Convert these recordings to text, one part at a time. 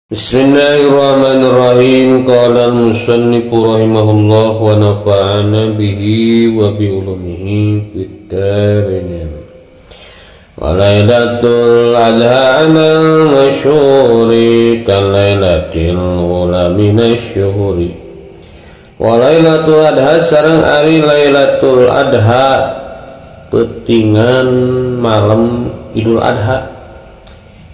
Bismillahirrahmanirrahim. Qala al-musannif rahimahullah wa nafa'ana bihi wa bi ulumihi fid dharain. Wa lailatul adha al masyhuri ka lailatil ula minasyhuri. Wa lailatul adha sareng ari lailatul adha peutingan malam Idul Adha.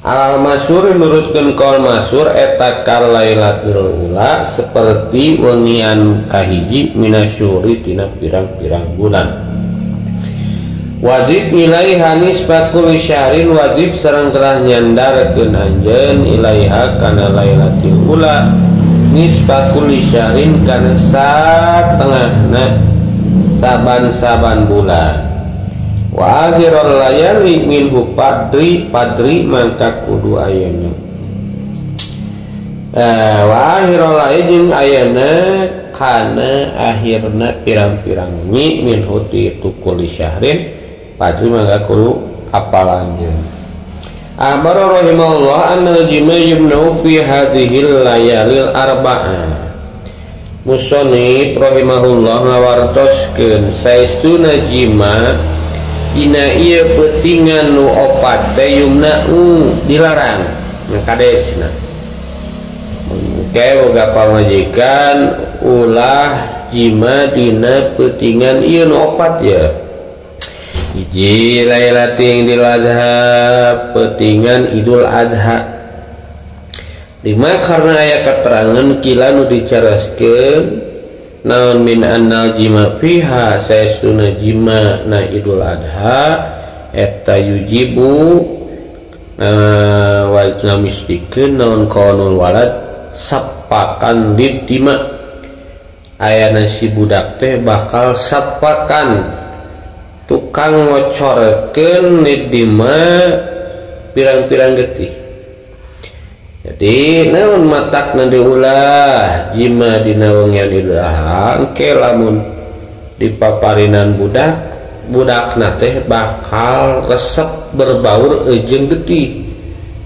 Al masyhur nurutkeun qaul masyhur eta ka lailatul ula seperti wengian kahiji minasyuri tina pirang-pirang bulan. Wajib ilaiha nisbatul syahrin wajib sareng telah nyandarkeun anjeun ilaiha kana lailatul ula nisbatul syahrin kana satengahna saban-saban bulan. Wa akhirul layali minhu padri padri mangka kudu ayana. Wa akhirul layali jeung ayana kana akhirna pirang-pirang wengi minhu ti tukuli syahrin padri mangka kudu apal anjeun. Akhbar rahimahullah anna jima yumnau fi hadhil layalil arba'ah. Musannif rahimahullah ngawartoskeun saestuna jima dina ieu peutingan nu opat teh yumna'u dilarang. Nah kade cenah. Mengke boga pamajikan ulah jima dina peutingan ieu nu opat ya. Hiji lailatul Idul Adha peutingan Idul Adha. Lima karena aya keterangan kila nu dicaraskeun naon min annal jima fiha saestuna jima na Idul Adha eta yujibu wajna mistikeun naon kaunul walad sapakan dima ayana si budak teh bakal sapakan tukang ngocorkeun dima pirang-pirang getih. Jadi naon matakna diulah jima dina wengian Idul Adha engke lamun dipaparinan budak budakna teh bakal resep berbaur jeung getih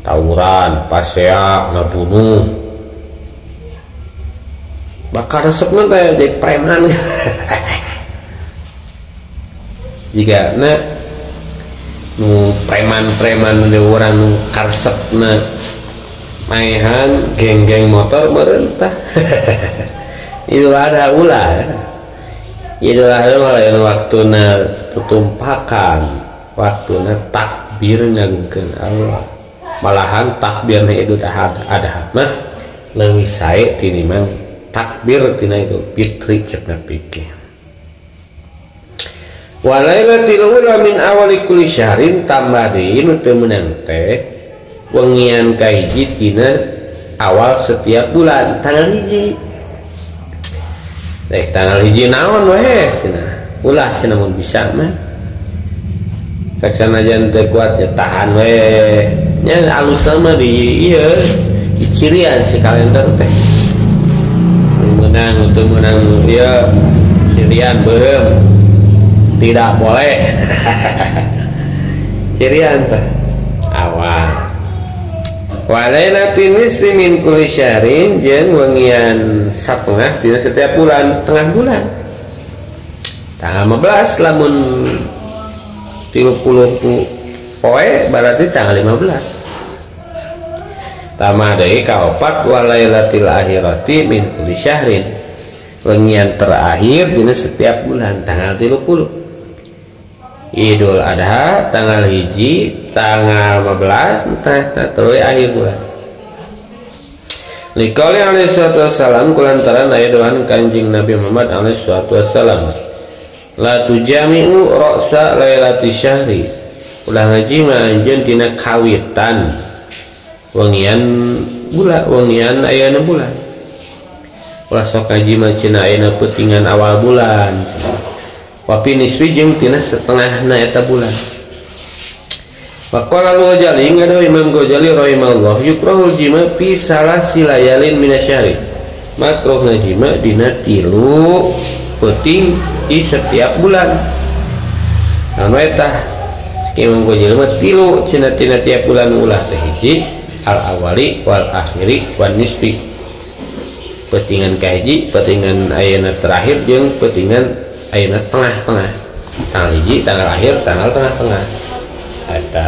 tawuran pasea ngabunuh bakal resepna teh jadi preman. Jigana nu preman-preman di urang nu karesepna maehan geng-geng motor merentah. Idul Adha ulah. Idul Adha lain waktuna tutumpakan, waktuna takbir ngagungkeun Allah. Malahan takbirna Idul Adha mah leuwih sae tinimbang takbir tina Idul Fitri cek pikir. Wa lailatul ula min awali kulli syahrin tambah deui nu teu meunang teh wengian kahiji tina awal setiap bulan tanggal hiji. Tanggal hiji naon weh cenah. Ulah cenah mun bisa mah. Sanajan teu kuat ya tahan weh. Nya alus mah di ieu cirian si kalender teh. Meunang teu meunang ieu cirian beureum. Tidak boleh. Cirian teh awal. Wa lailatin nisfi min kulli syahrin jeung wengian satengah dina setiap bulan, tengah bulan. Tanggal 15 lamun 30 poe berarti tanggal 15. Tambah deui kaopat wa lailatil akhirati min kulli syahrin. Wengian terakhir dina setiap bulan tanggal 30. Idul Adha tanggal hiji tanggal 15 entah terus akhir bulan. Liqauli alaihi salatu wassalam kulantaran aya doan Kanjeng Nabi Muhammad alaihi salatu wassalam la tujami'u ra'sa lailati syahri ulah ngaji anjeun dina kawitan wengian bulan wengian ayana bulan ulah sok ngaji mah cenah ayana peutingan awal bulan wapi nisfi jeung tina setengahna eta bulan. Faqala al-Ghazali ngadaw Imam Ghazali rahimahullah yukrahul jima fi salasi layalin minasyahri makruh ngajima dina tilu peuting di setiap bulan. Anu eta Imam Ghazali mah tilu cenah tina tiap bulan ulah teh hiji al awali wal akhiri wan nisfi petingan kahiji petingan ayeuna terakhir jeung petingan ayeuna tengah-tengah tanggal hiji tanggal akhir tanggal tengah-tengah eta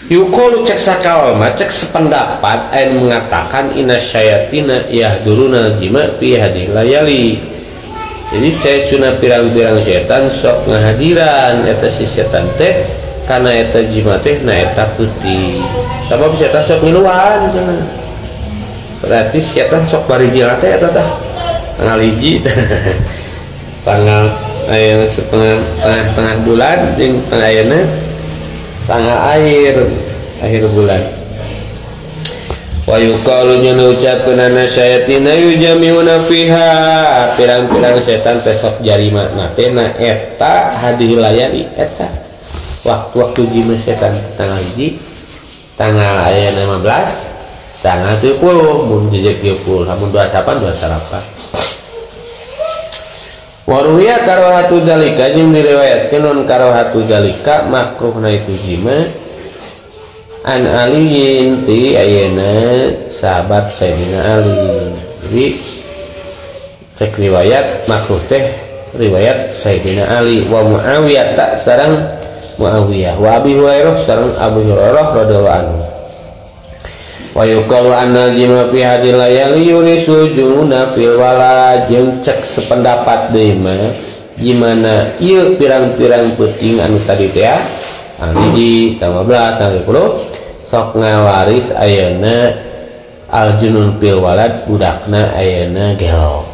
yuqalu cek sakaol mah cek sependapat anu mengatakan inna syayatina yahduruna jima fi hadhihi layali. Jadi saya sunah pirang-pirang setan sok ngahadiran eta si setan teh kana eta jima teh na eta putih. Sabab setan sok ngiluan cenah. Berarti setan sok bari jila teh eta tah. Tanggal hiji tanggal ayeuna setengah tengah-tengah bulan jeung tanggal ayeuna tanggal akhir bulan. Wa yuqalu nyana ucapkeun anna syayatina yujami'una fiha pirang-pirang setan teh sok jarima na teh na eta hadhihi layali eta waktu-waktu jima setan tanggal hiji tanggal ayeuna 15 tanggal 70 mun jejeg 30 lamun 28 28. Waruya karohatu dalika jeung diriwayatkeun non karohatu dalika makruhna itu jima an aliyin ti ayeuna sahabat Sayyidina Ali. Jadi cek riwayat makruh teh riwayat Sayyidina Ali wa Muawiyah tak sareng Muawiyah wa Abi Hurairah sareng Abu Hurairah radhiyallahu anhu. Wa yuqalu anna jima fi hadhil layali yurisu jununa fil wala jeung cek sependapat deui mah gimana ieu pirang-pirang peuting anu tadi teh tanggal hiji tanggal 15 tanggal 20 sok ngawaris ayeuna aljunun fil walad budakna ayeuna gelo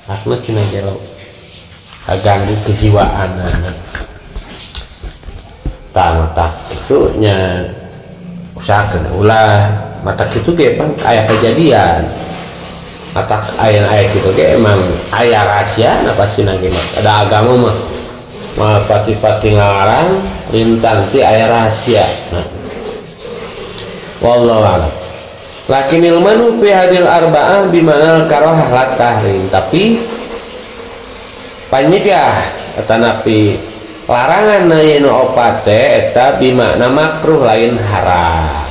hakna cenah gelo kaganggu kejiwaanana tah tak kitu nya usahakeun ulah mata kitu ge pan aya kejadian mata aya kitu ge emang aya rahasia na pastina ge mah ada agama mah mah pati-pati ngalarang lintang ti aya rahasia. Nah wallahu a'lam. Lakinil manu fi hadil arba'ah bimanal karohah la tahrim, tapi panyegah atanapi larangan aya nu opat teh eta bimakna makruh lain haram.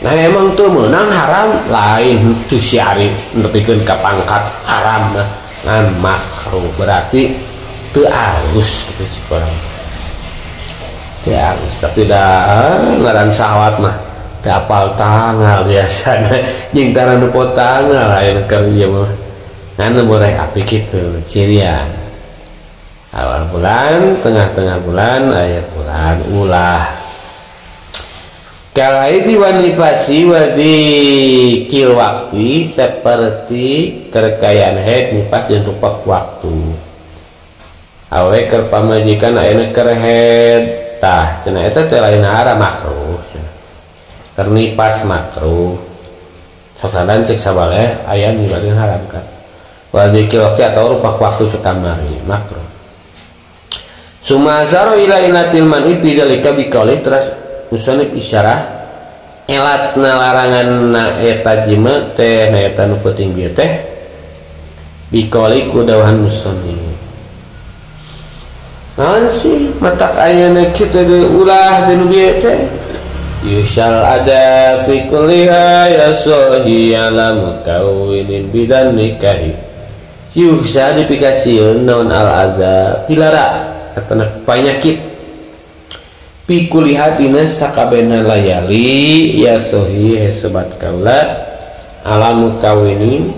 Nah emang tuh meunang haram lain teu siari nepikeun ka pangkat haram mah ngan makruh berarti teu alus kitu cik urang. Teu alus tapi da ngaran sahwat mah teu apal tanggal biasana jeung tara nu tanggal aya keur ieu mah ngan boleh apik kitu cirian. Awal bulan, tengah-tengah bulan, akhir bulan, ulah. Kalaidi wanifasi wadikil waktu seperti kekayaan head nifas dan rupak waktu. Awe keur pamajikan ayeuna keur head tah cenah eta teh lain haram makruh. Keur nifas makruh. Sosadan cek sabaleh aya dibanding haram kan. Wadikil waktu atau rupak waktu sekamari makruh. Suma asaro ila ilatil man'i fi dzalika biqauli terus musannif isyarah elatna larangan na eta jima teh na eta nu penting bieu teh biqauli ku dawuhan musannif. Naon sih matak ayeuna kitu deui ulah teh nu bieu teh yusal ada fi kulliha ya sohi ala mukawinin bidan nikahi yusa dipikasieun naon al azab pilara atana penyakit pikulihatina sakabehna layali ya sohi sobat kaula alamu kawinin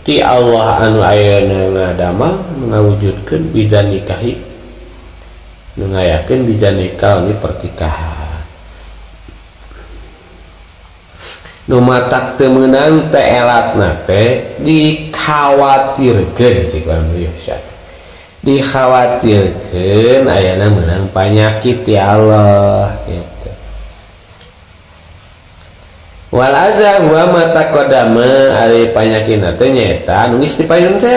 ti Allah anu ayeuna ngadamel ngawujudkeun bidan nikahi nu ngayakeun bidan nikah ni pertikahan nu matak teu meunang teh elatna teh dikhawatirkeun cik urang biasa dikhawatirkeun ayana meunang panyakit ya Allah gitu. Wal azza wa ma taqaddama ari panyakitna teh nyaeta anu geus dipayun teh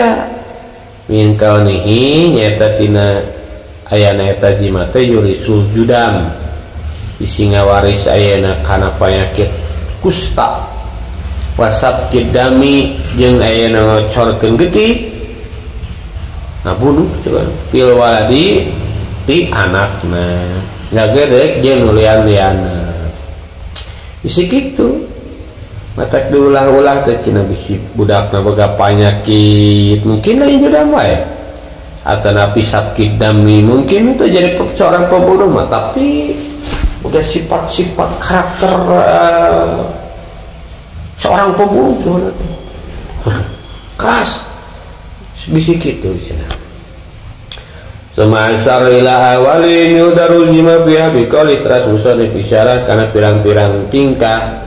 min kaunihi nyaeta tina ayana eta jima teh yurisul judam bisi ngawaris ayana kana panyakit kusta wasab kidami jeung ayana ngocorkeun getih ngabunuh coba pil waladi ti anakna ngagedek jeung nu lian-lianna. Bisi kitu matak diulah-ulah teh cenah bisi budakna boga panyakit mungkin lain jodoh wae atau napi sakit dami mungkin itu jadi seorang pembunuh mah tapi udah sifat-sifat karakter seorang pembunuh gimana teh keras bisi kitu cenah. Semasar ila awalin yudarul jima biha biqali teras musannif isyarat kana pirang-pirang tingkah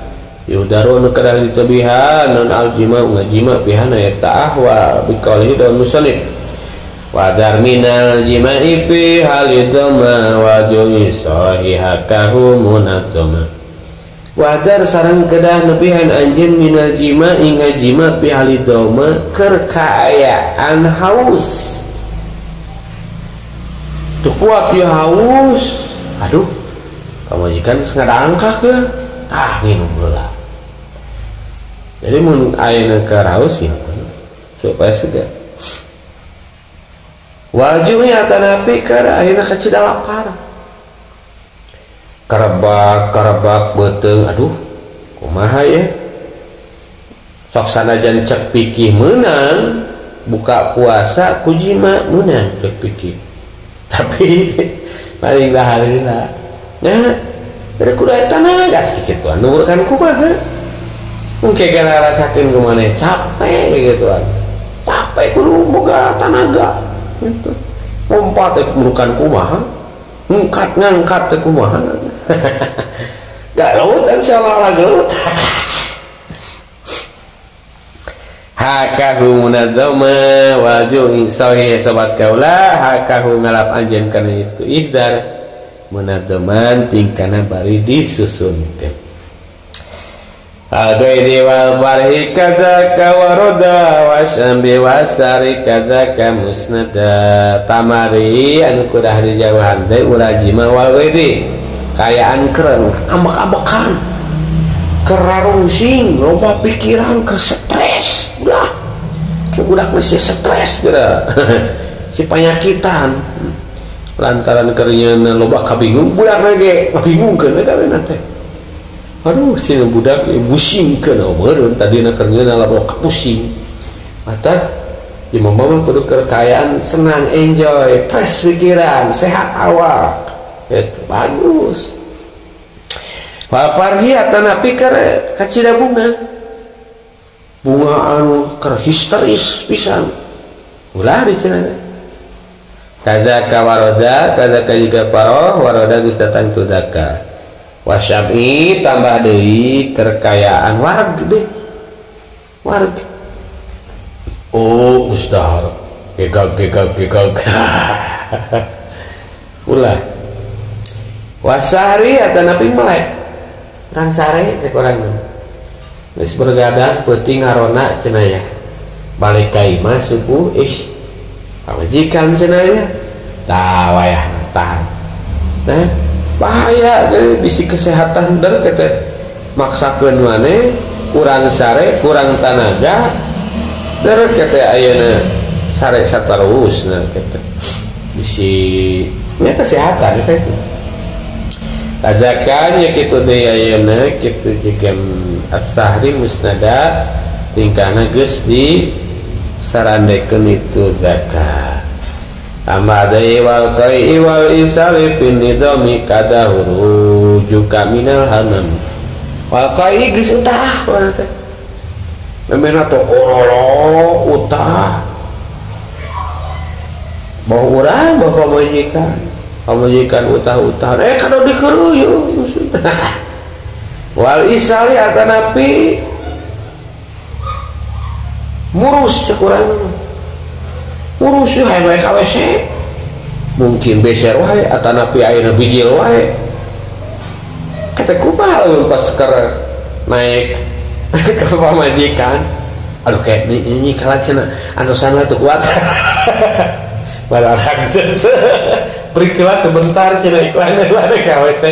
yudaru nu kedah ditebihan non aljima ngajima bihana eta ahwa biqali dan musannif wadar minal jima'i fi halidama wa ju'i sahihakahu munatama wadar sareng kedah nebihan anjeun minal jima'i ngajima fi halidama keur kaayaan haus teu kuat ya haus aduh pamajikan geus ngadangkak ya ah minum heula. Jadi mun ayeuna keur haus minum supaya segar. Wajib atanapi keur ayeuna kacida lapar. Karebak-karebak beuteung aduh kumaha ya. Sok sanajan cek pikih meunang buka puasa ku jima meunang cek pikih. Tapi paling dahar heula. Nya dari kudu eta na gas kitu anu kan kumaha. Mungkin gara rasakeun kumaha capek gituan. Capek kudu boga tanaga gitu. Lompat teh merukan kumaha, ngangkat ngangkat teh kumaha. Galut kan salah gelut. Hakahu munadzama waju sahih sobat kaula hakahu ngalap anjeun kana itu ihdar munadzaman tingkana bari disusunkeun. Al-ghairi wal farhi kadzaka waroda wasambi wasari kadzaka musnada tamari anu kudah dijauhan teh ulah jima wal ghairi kayaan kereng ambek-ambekan kerarungsing loba pikiran keur stres ulah ke budak masih stres geura si panyakitan lantaran keur loba kabingung budak ge kabingungkeun eta we teh. Aduh, si budak pusing kana meureun tadina keur ngeunah loba pusing. Mata di mama mah kudu kekayaan senang, enjoy, fresh pikiran, sehat awak. Itu bagus. Wa parhi atanapi keur kacida bunga. Bunga anu keur histeris pisan. Ulah di cenah. Kadzaka waroda, kadzaka juga paroh, waroda geus datang tu zaka. Wasyami tambah deui kekayaan wareg deh. Wareg. Oh, geus dahar. Gegag gegag gegag. Ulah. Wasahri atanapi melek. Urang sare cek urang. Geus bergadang peuting ngarona cenah ya. Balik ka imah subuh ish. Pamajikan cenah ya. Tah wayahna tahan. Nah, bahaya jadi bisi kesehatan der teh maksakeun maneh kurang sare kurang tanaga der teh ayeuna sare saterusna kitu bisi nya kesehatan teh tazakan nya kitu deui ayeuna kitu jiga as-sahri musnada tingkahna geus di sarandekeun itu zakat. Tambah deui wal qai wal isali fin nidami kadahuru juga minal hanam. Wal qai geus utah teh. Memena teh orolo utah. Bawa urang bawa pamajikan. Pamajikan utah-utah. Kado dikeruyu. Wal isali atanapi murus cek urang. Urus hayang bae ka WC. Mungkin beser wae atanapi ayeuna bijil wae. Kata kumaha lamun pas keur naik ke pamajikan. Aduh kayak ini kalah cenah antosan lah teu kuat. Balarang beri kelas sebentar cenah iklan ada ka WC.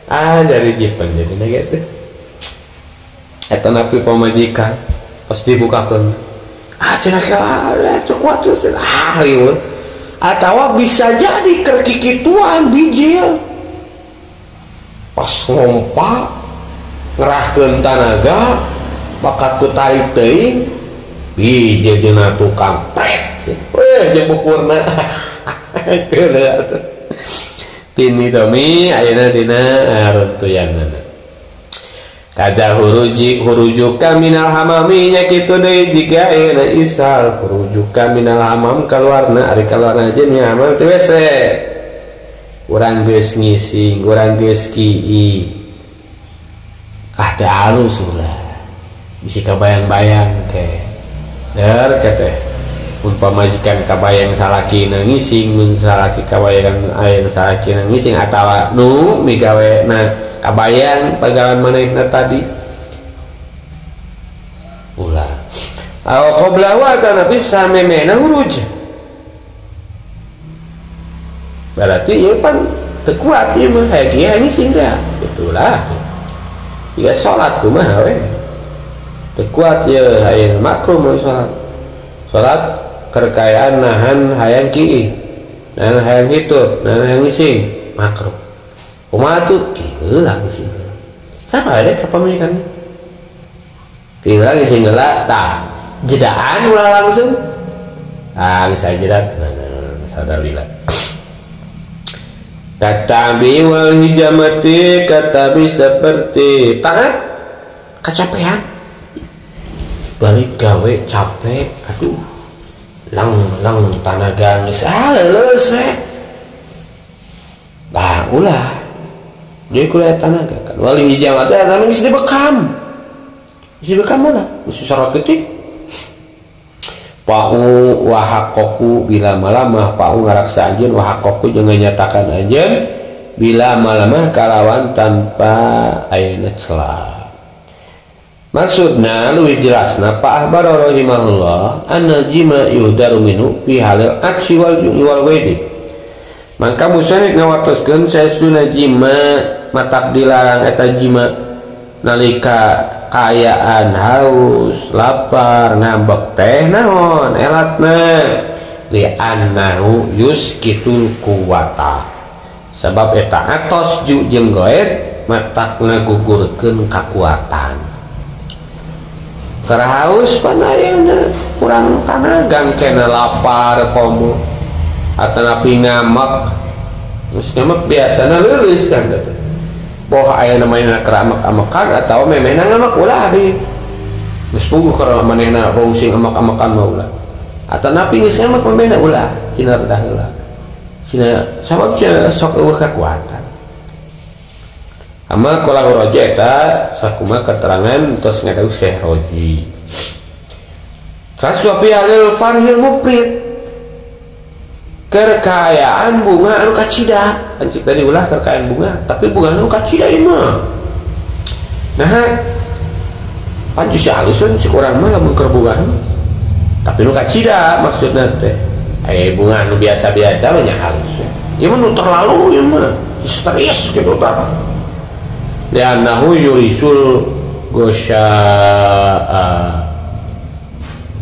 Ah dari jipen jadi gitu. Eta napi pamajikan pas dibukakeun. Ah cenah kalah teu kuat ah riweuh. Atawa bisa jadi keur kikituan bijil. Pas ngompa Ngerahkeun tanaga bakat ku tarik teuing hiji dina tukang pret weh jeung bukurna tini domi ayeuna dina runtuyanna kaza huruji hurujuka minal hamami nya kitu deui jiga ayeuna isal hurujuka minal hamam kaluarna ari kaluarna jeung hamam teh WC urang geus ngising urang geus kii ah teu alus ulah bisi kabayang-bayang teh der teh mun pamajikan kabayang salakina ngising mun salaki kabayang aya salakina ngising atawa nu migawe na kabayang pagawean manehna tadi ulah aw qabla wa tanabi samemena huruj berarti ieu pan teu kuat ieu mah hayang kieu ngising teh itulah jika salat kumaha we teu kuat ieu hayang makruh mun salat salat kerkayaan nahan hayang kiih nahan hayang hitut nahan hayang ngising makruh kumaha tuh kieu lah ngising sama ada kepemilikan kieu lah ngising heula tah jedaan ulah langsung ah geus jeda sadalila katabi wal hijamati katabi seperti taat kecapean balik gawe capek aduh lang lang tanaga geus ah leuleus lah ulah dia kuliah tanaga kan wal hijamati eta geus dibekam geus dibekam ulah geus sarat ketik pau wahakoku bila malamah pau ngaraksa anjeun wahakoku jeung nyatakan anjeun bila malamah kalawan tanpa ayeuna celah maksudna leuwih jelasna Pak Ahbar rahimahullah anna jima yuhdaru minhu fi halil aksi wal ju'i wal waidi mangka musannif ngawartoskeun saestuna jima matak dilarang eta jima nalika kaayaan haus, lapar, ngambek teh naon elatna li annahu yuskitul quwata sebab eta atos ju jeung goet matak ngagugurkeun kakuatan keur haus pan ayeuna kurang tanaga kena lapar komo atanapi ngamek geus ngamek biasana leuleus kan teh boh aya namanya keramak-amakan atau memehna ngamak ulah di geus puguh keur manehna rungsing amak-amakan mah ulah atanapi geus ngamak memehna ulah cina redah heula cina sabab cenah sok eueuh kakuatan ama kala roji eta sakumaha keterangan tos ngadau Syekh Roji kaswapi alil farhil mufrid kekayaan bunga anu kacida anjing tadi ulah kekayaan bunga tapi bunga anu kacida ieu mah nah pan geus haluseun si urang mah lamun keur bunga tapi nu kacida maksudna teh aya bunga anu biasa-biasa mah nya halus ieu mah nu terlalu ieu mah histeris kitu tah li'annahu yurisul gosyaa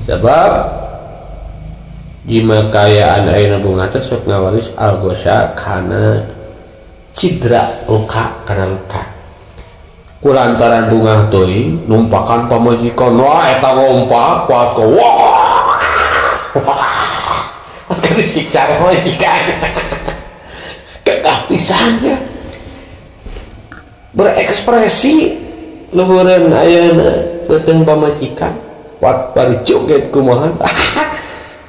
sebab jima kayaan ayeuna bunga teh sok ngawaris algosa kana cidra luka kana luka kulantaran bunga teuing numpakan pamajikan wah eta ngompak kuat ke wah keur disiksa pamajikan kekah pisan ya berekspresi luhureun ayeuna beuteung pamajikan kuat bari joget kumaha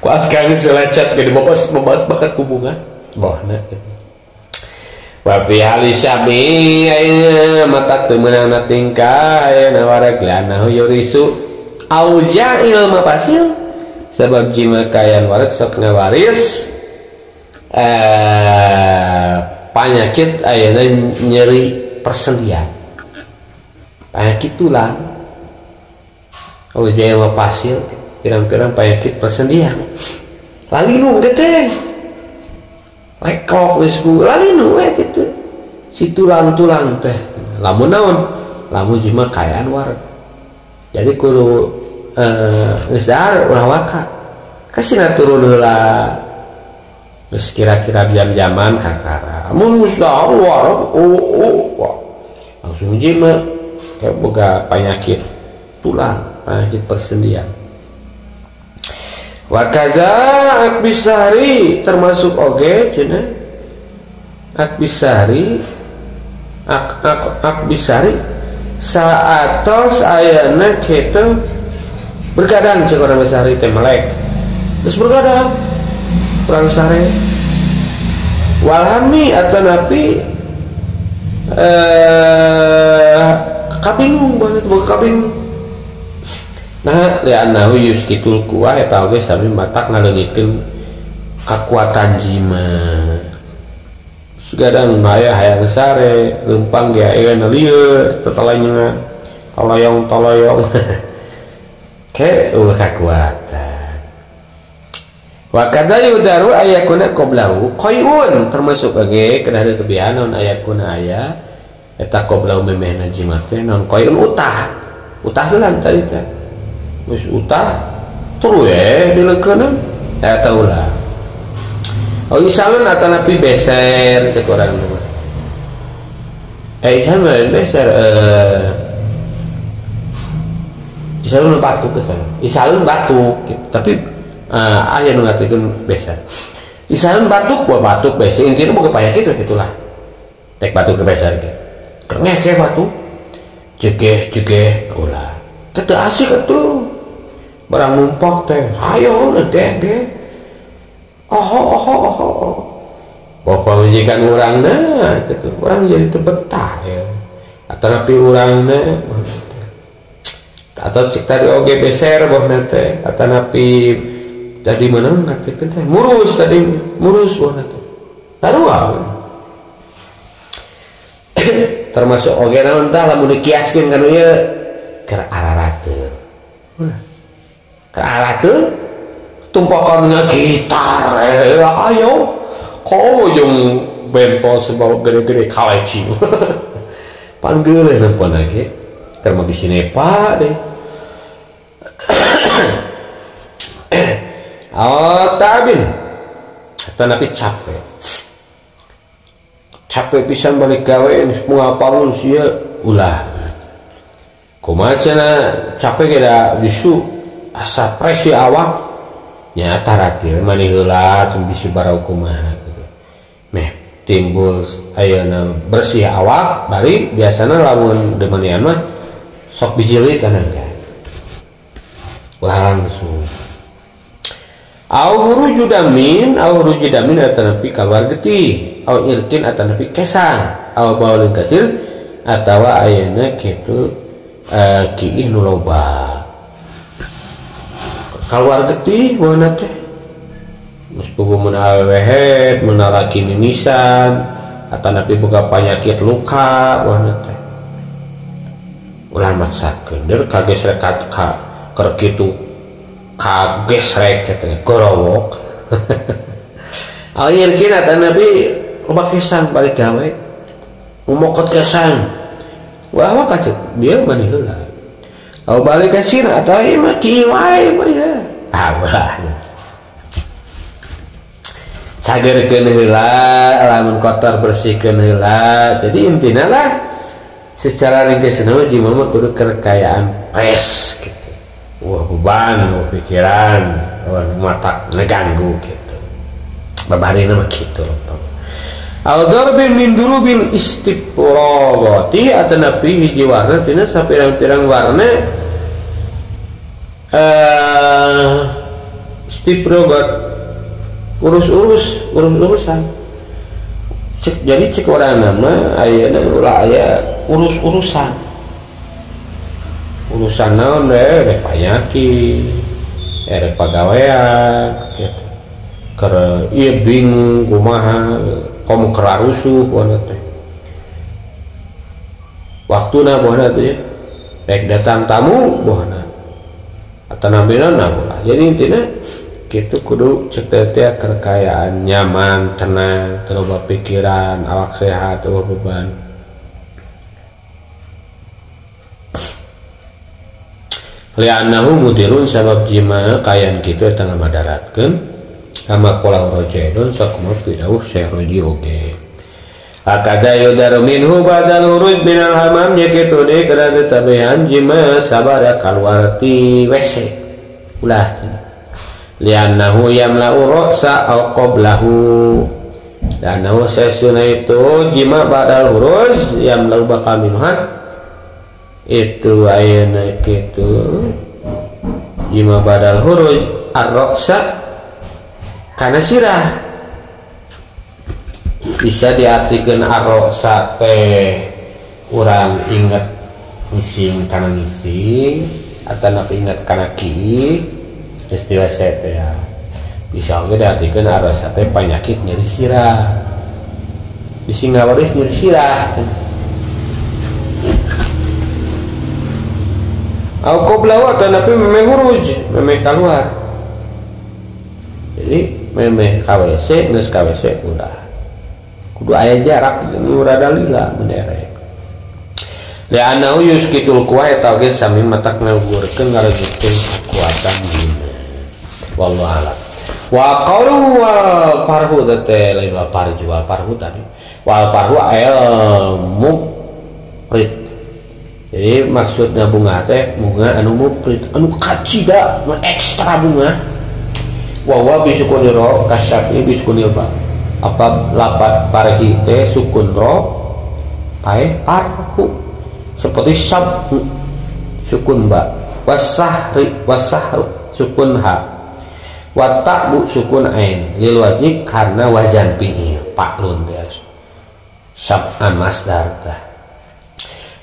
kuat kang selecet ge dibobos bobos bakat ku bunga bohna wa fi halisami ayeuna mata teu meunang tingkah ayeuna wareg lanahu yurisu aujail mafasil sebab jima kayan wareg sok ngawaris penyakit ayeuna nyeri persendian penyakit tulang aujail mafasil pirang-pirang penyakit persendian lalinu teh reklok geus lalinu we kitu si tulang-tulang teh lamun naon lamun jima kayaan wareg jadi kudu geus dahar ulah waka kasina turun heula geus kira-kira jam-jaman kakara mun geus dahar wareg oh langsung jima Kayak boga penyakit tulang, penyakit persendian. Wa kaza akbisari termasuk oge cenah. Akbisari akbisari saatos ayana kitu bergadang cek urang sehari teh melek. Terus bergadang urang sare. Walhami atau napi kabingung banget boga kabingung. Nah, li'annahu yuskitul kuwah eta oge sami matak ngaleungitkeun kakuatan jima. Sugadang aya hayang sare, leumpang ge aya lieur, tatalanyeungan, taloyong-taloyong. Ke ulah kakuatan. Wa kadza yudaru ayakuna qablahu qai'un termasuk oge kedah ditebihan naon ayakuna aya eta qablahu memehna jima teh naon qai'un utah. Utah lan tadi teh. Wis utah turu we dileukeunna eta ulah. Oh isalun atanapi beser sekurang mah. Isalun mah beser isalun batuk kesana. Isalun batuk gitu. Tapi aya nu ngartikeun beser. Isalun batuk buah batuk beser intina boga panyakit we kitulah. Tek batuk ke beser ge. Kerengeh ke batuk. Jegeh-jegeh ulah. Teu asik atuh. Barang numpak teh, ayo deh deh. Oh oh oh oh. Bapak majikan urangna gitu. Urang jadi teu betah ya. Atanapi urangna atau cek tadi oge beser bohna teh, atanapi tadi mana ngartikeun teh murus tadi murus bohna teh. Sarua. Termasuk oge naon tah lamun dikiaskeun kana ieu keur ararateun. Keur ararateun tumpakannya gitar ayo komo jeung bentol sebab gede-gede kaleci. Pan geuleuh nempon lagi keur mah bisi nepa deh. Oh tabin tanapi capek. Capek pisan balik gawe geus ngapaun sia ulah. Kumaha cenah capek ge da bisu asa presi awak nya taratil mani heula teu bisi barau kumaha gitu. Meh timbul ayeuna bersih awak bari biasana lamun demanian mah sok bijilit kana teh. Ulah langsung. Au huruju damin, au huruju damin atanapi kaluar getih, au irkin atanapi kesang, au baulin kasir atawa ayeuna kitu kiih nu loba. Kaluar getih bauna teh. Geus puguh mun awewe head, mun lalaki mimisan, atanapi boga panyakit luka bauna teh. Ulah maksakeun, der kagesrek ka keur kitu kagesrek teh gorowok. Akhir kina atanapi loba kesang balik gawe. Mumokot kesang. Wah wah kacet dia mani heula. Au balik ka sina atawa ieu mah kieu wae mah ya. Ah ulah. Cagerkeun heula lamun kotor bersihkeun heula. Jadi intina lah secara ringkesna mah jima mah kudu kekayaan pes gitu. Wah beban, wah pikiran, wah mata ngeganggu gitu. Babarina mah kitu loh. Al-darbin min durubil istiqrarati atanapi hiji warna tina sapirang-pirang warna istiqrarat urus-urus, urus-urusan. Cek jadi cek orang nama ayeuna ulah aya urus-urusan. Urusan naon deh, rek panyakit, rek pagawean gitu. Keur ieu bingung kumaha komo kerarusuh buana teh. Waktuna buana teh rek datang tamu buana. Atanapi naon lah. Jadi intina kitu kudu cek teh kekayaan nyaman, tenang, teu loba pikiran, awak sehat, eueuh beban. Li'annahu mudirun sabab jima kayan kitu eta ngamadaratkeun kama qala rojaidun sakumaha pidawuh Syekh Roji oge. Akada yudaru minhu badal huruj minal hamam nya kitu deui kana tetabehan jima sabada kaluar ti WC ulah li'annahu yamla'u ra'sa aw qablahu li'annahu sesuna itu jima badal huruj yamla'u bakal minuhan itu ayeuna kitu jima badal huruj ar-ra'sa kana sirah bisa diartikan ar-ra'sa teh urang inget ngising kana ngising atanapi inget kana ki geus di WC teh ya. Bisa oge diartikan ar-ra'sa teh panyakit nyeri sirah bisi ngawaris nyeri sirah au qoblahu atanapi memeh huruj memeh kaluar jadi memeh ka WC geus ka WC ulah kudu aya jarak nu rada lila menderek li'annahu yuskitul quwah eta oge sami matak ngagugurkeun ngarejutkeun kekuatan dina wallahu a'lam wa qawlu wal farhu teh lain wal farju wal farhu tadi wal farhu al mufrid. Jadi maksudnya bunga teh bunga anu mufrid anu kacida anu ekstra bunga wa wa bisukuni ro kasyafi bisukuni ba apa lapat parhi teh sukun ro pae parhu seperti sab sukun ba wasahri wasahru sukun ha wa ta'bu sukun ain lil wajib karena wazan fi'il paklun teh sab'an masdar tah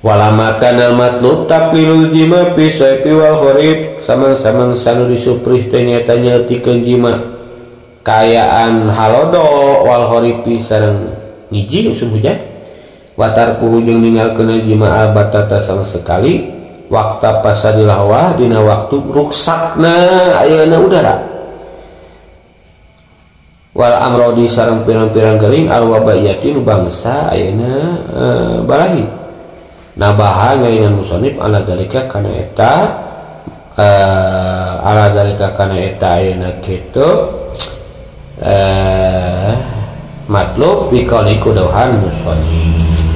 walama kanal matlub taqlilul jima fi sayfi wal kharif samang-samang sanu disuprih teh nyaeta nyeutikeun jima kaayaan halodo wal kharifi sareng ngiji usum hujan watarkuhu jeung ninggalkeun jima albatata sama sekali wakta pasadil hawa dina waktu ruksakna ayeuna udara wal amrodi sareng pirang-pirang gering al wabaiyati nu bangsa ayeuna balahi nabaha ngaingan musonib ala dalika kana eta ala dalika kana eta ayeuna kitu matlub biqauli kuduhan musonib.